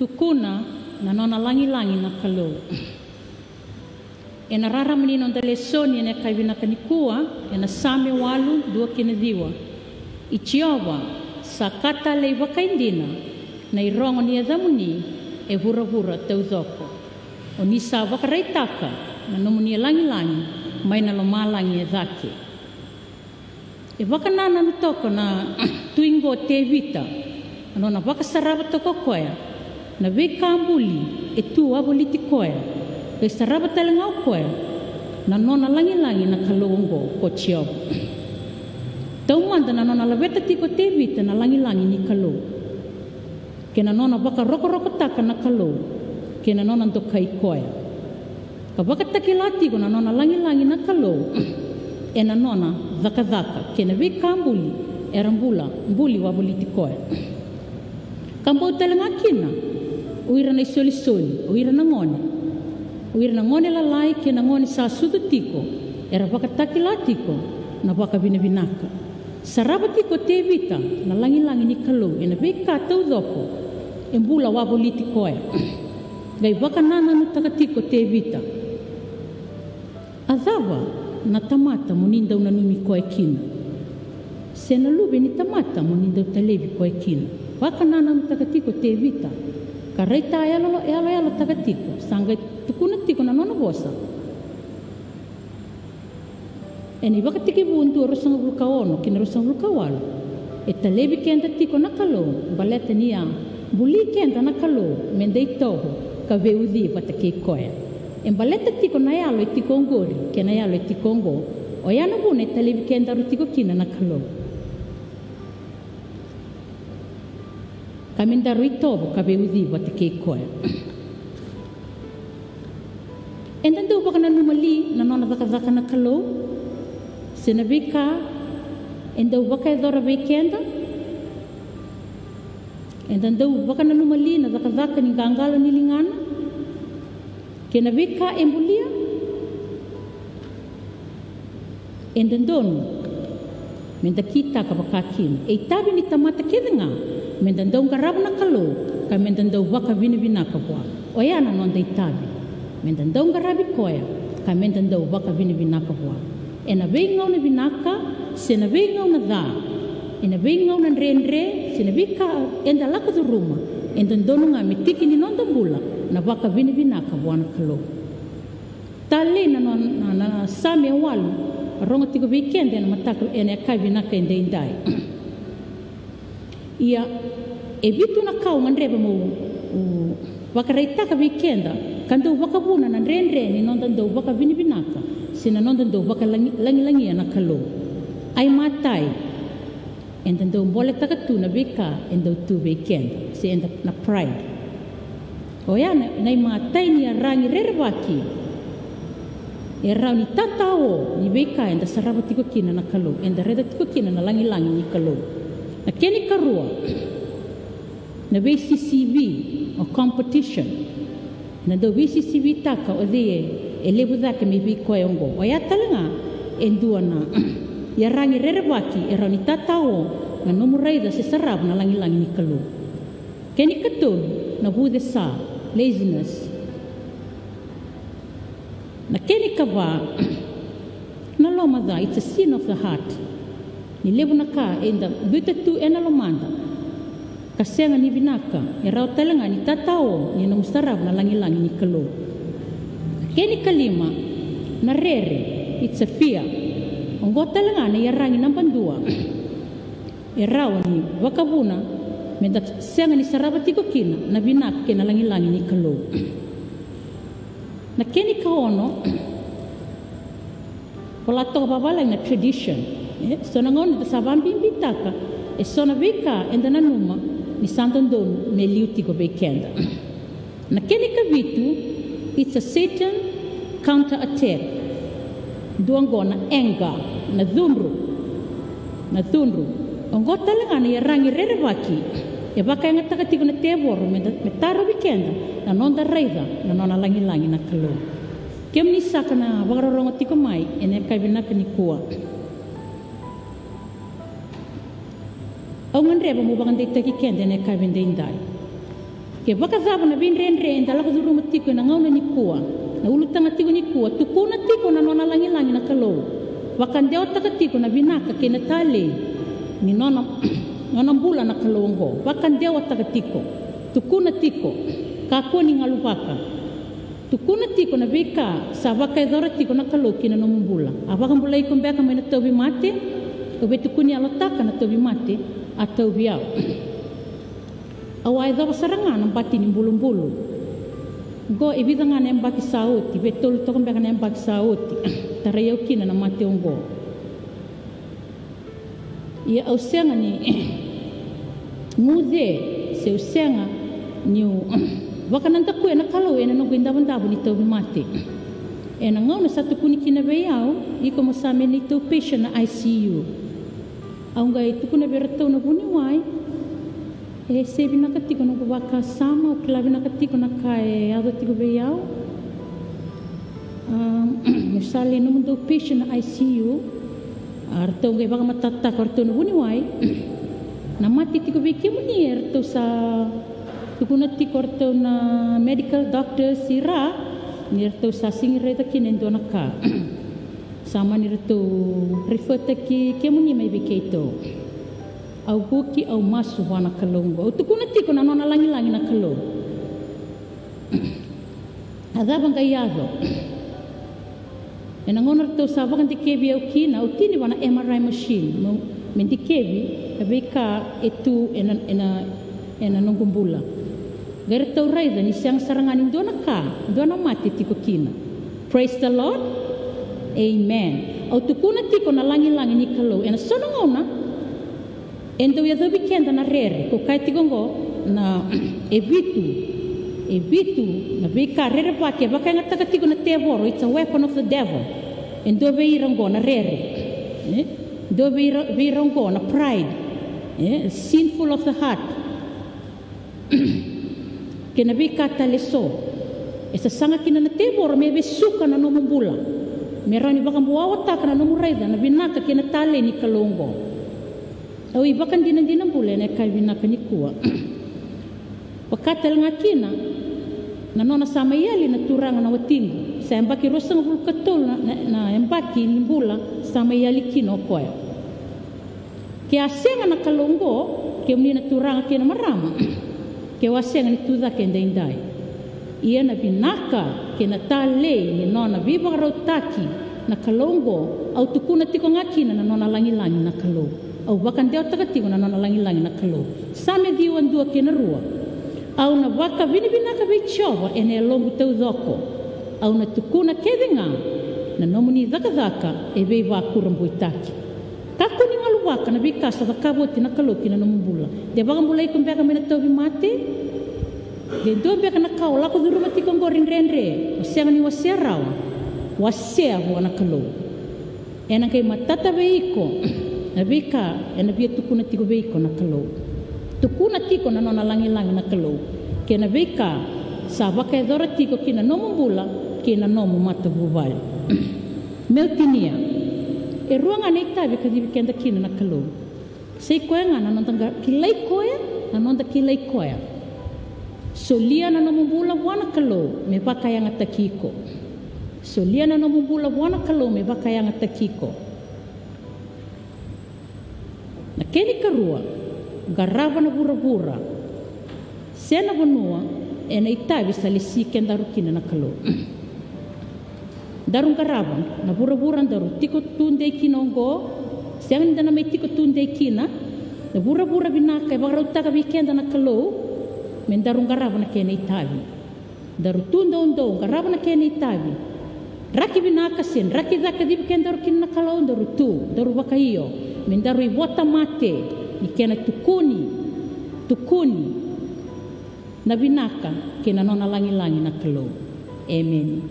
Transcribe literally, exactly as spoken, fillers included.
Tukuna na nona lagilagi na Kalou. Ena rarama ni noda lesoni ena yakavi vinaka nikua, ena Same walu, dua kei na ciwa. I Jiova, sa ka talei vakaidina na irogo ni yacamuni e vuravura taucoko. O ni sa vakaraitaka na nomuni lagilagi mai na lomalagi e cake. E vakanananu toka na tui qo o Tevita, na nona vakasarava toka o koya na veika buli e tu wavoliti koya, qai sarava tale ga o koya na nona lagilagi na Kalou oqo ko Jiova. Taumada na nona laveta tiko o Tevita na lagilagi ni Kalou, kei na nona vakarokorokotaka na Kalou, kei na nona dokai koya. Ka vakatakila tiko na nona lagilagi na Kalou ena nona cakacaka kei na veika buli era bula, buli wavoliti koya. Ka bau tale ga kina o ira na isolisoli, o ira na gone, o ira na gone lalai kei na gone sa sucu tiko, era vakatakila tiko na vakavinavinaka. Sarava tiko o Tevita na lagilagi ni Kalou ena veika taucoko e bula wavoliti koya. Qai vakanananutaka tiko o Tevita, a cava na tamata mo ni dau nanumi koya kina, se na luve ni tamata mo ni dau talevi koya kina? Vakanananutaka tiko o Tevita, ka raita yalo, yaloyalotaka tiko, sa qai tukuna tiko na nona vosa. Ena iVakatekivu dua, ruasagavulu ka ono kei na ruasagavulu ka walu. E talevi keda tiko na Kalou baleta ni a buli keda na Kalou me da itovo ka veiuci vata kei koya. E baleta tiko na yalo e tiko oqori kei na yalo e tiko oqo, oya na vuna e talevi kedaru tiko kina na Kalou. Ka me daru itovo ka veiuci vata kei koya. Eda dau vakananuma li na nona cakacaka na Kalou, se na veika e dau vakayacora vei keda? Eda dau vakananuma li na cakacaka ni qaqalo ni ligana kei na veika e bulia? E dodonu me da kitaka vakakina. E itavi ni tamata kece ga me da dau qarava na Kalou ka me da dau vakavinavinaka vua. Oya na noda itavi, me da dau qaravi koya ka me da dau vakavinavinaka vua. Ena veigauna vinaka se na veigauna ca, ena veigauna dredre se na veika eda lako curuma, e dodonu ga me tiki ni noda bula na vakavinavinaka vua na Kalou. Talei na, na, na, na Same walu, rogo tiko vei keda ena mataka, ena yakavi vinaka edaidai. Ia, e vitu na ka au gadreva meu vakaraitaka vei keda ka dau vakavuna na dredre ni noda dau vakavinavinaka se na noda dau vakalagilagia na Kalou. Ai matai, eda dau boletaka tu na veika e dau tu vei keda, se eda na pride. Oya na, na imatai ni yaragi rerevaki e rawa ni tatao ni veika eda sarava tiko kina na Kalou, eda raica tiko kina na lagilagi ni Kalou. Na kena ikarua, na veisisivi, o competition. Na dau veisisivitaka o cei e levu cake mai vei koya oqo. Oya tale ga e dua na yaragi rerevaki e rawa ni tatao na nomu raica se sarava na lagilagi ni Kalou. Kena ikatolu, na vucesa, laziness. Na kena ikava, na loma ca, it's a sin of the heart. Ni levu na ka eda biuta tu ena lomada ka sega ni vinaka, e rawa tale ga ni tatao ni nomu sarava na lagilagi ni Kalou. Kena ikalima, na rere, it's a fear. Oqo tale ga na yaragi naba dua e rawa ni vakavuna me da sega ni sarava tiko kina na vinaka kei na lagilagi ni Kalou. Na kena ikaono, vola toka vavalagi na tradition. E so na gauna eda sa vabibitaka e so na veika eda nanuma ni sa dodonu me liu tiko vei keda. Na kena ikavitu, it's a Satan counter attack. Dua oqo na anger, na cudru. Na cudru. Oqo tale ga na yaragi rerevaki e vakayagataka tiko na tevoro me, me tarovi keda na noda raica na nona lagilagi na Kalou. Kemuni saka na vakarorogo tiko mai ena yakavi vinaka nikua. Au gadreva meu vakadeitaki keda ena yakavi edaidai. Ke vakacava na veidredre eda lako curuma tiko ena gauna nikua, na ulutaga tiko nikua, tukuna tiko na nona lagilagi na Kalou. Vakadewataka tiko na vinaka kei na talei ni nona, nona bula na Kalou oqo. Vakadewataka tiko. Tukuna tiko. Kakua ni galuvaka. Tukuna tiko na veika sa vakayacora tiko na Kalou ki na nomu bula. A vakabulai iko beka mai na tauvimate? Au veitukuni yalotaka na tauvimate a tauvi au. Au a yacova sara ga na bati ni bulubulu. Oqo e vica ga na yabaki sa oti, vei tolu toka beka na yabaki sa oti. Tarai au kina na mate oqo. Ia au sega ni guce, se au sega niu vakanadakuya na Kalou ena noqu idavodavo ni tauvimate. Ena gauna sa tukuni kina vei au, iko mo sa me neitou patient na I C U. Au qai tukuna vei iratou na vuniwai, e se vinaka tiko noqu vakasama, au kila vinaka tiko na ka e yaco tiko vei au. Am, meu sa lai nomudou patient na I C U. A ratou qai vakamatatataka o ratou na vuniwai, na mate tiko vei kemuni e ratou sa tukuna tiko o ratou na medical doctors i ra ni ratou sa sigi raica kina e dua na ka. Sa mani ratou refertaki kemuni mai vei keitou. Au vuki, au masu vua na Kalou oqo. Au tukuna tiko na nona lagilagi na Kalou. A cava qai yaco? Ena gauna ratou sa vakadikevi au kina, au tini vua na M R I machine, me, me dikevi na veika e tu ena, ena, ena noqu bula. Qai ratou raica ni sega sara ga ni dua na ka, dua na mate tiko kina. Praise the Lord. Amen. Au tukuna tiko na lagilagi ni Kalou. Ena so na gauna e dau yacovi keda na rere, ko kaya tiko oqo na e vitu, e vitu na veika rerevaki e vakayagataka tiko na tevoro, it's a weapon of the devil. E dua vei ira oqo na rere. E? Dua vei ira, vei ira oqo na pride. E? Sinful of the heart. Kei na veika tale so. E sasaga kina na tevoro me vesuka na nomu bula. Me rawa ni vakabuawataka na nomu raica na vinaka kei na talei ni Kalou oqo. Au ivakadinadina bula ena yakavi vinaka nikua. Vaka tale ga kina na nona sa mai yali na turaga na watiqu. Sa yabaki ruasagavulu ka tolu na, na, na yabaki ni bula sa mai yali kina o koya. Ke a sega na Kalou oqo, kemuni na turaga kei na marama, ke a sega ni tucake edaidai. Ia na vinaka kei na talei ni nona veivakarautaki na Kalou oqo, au tukuna tiko ga kina na nona lagilagi na Kalou. Au vakadewataka tiko na nona lagilagi na Kalou. Same ciwa, dua kei na rua. Au na vakavinavinaka vei Jiova ena yaloqu taucoko. Au na tukuna kece ga na nomuni cakacaka e veivakurabuitaki. Kakua ni galuvaka na veika sa cakava oti na Kalou ki na nomu bula. De vakabulai iko beka mai na tauvimate? De dua beka na ka o lako curuma tiko oqori dredre, o sega ni wasea rawa? Wasea vua na Kalou. Ena qai matata vei iko na veika ena via tukuna tiko vei iko na Kalou. Tukuna tiko na nona lagilagi na Kalou kei na veika sa vakayacora tiko ki na nomu bula kei na nomu matavuvale. Meu tinia. E rua ga na itavi e kacivi keda kina na Kalou. Sa i koya ga na noda qa-, kilai koya, na noda kilai koya. Solia na nomu bula vua na Kalou me vakayagataki iko. Solia na nomu bula vua na Kalou me vakayagataki iko. Na kena ikarua, qarava na vuravura se na vanua ena itavi sa lesi kedaru kina na Kalou. Daru qarava na vuravura daru tiko tudei kina oqo, sega ni da na mai tiko tudei kina. Na vuravura vinaka e vakarautaka vei keda na Kalou me daru qarava na kena itavi. Daru tu doudou, qarava na kena itavi. Draki vinaka se draki ca e kacivi kedaru kina na Kalou, daru tu, daru vakaio me daru ivota mate ni kena tukuni, tukuni na vinaka kei na nona lagilagi na Kalou. Emeni.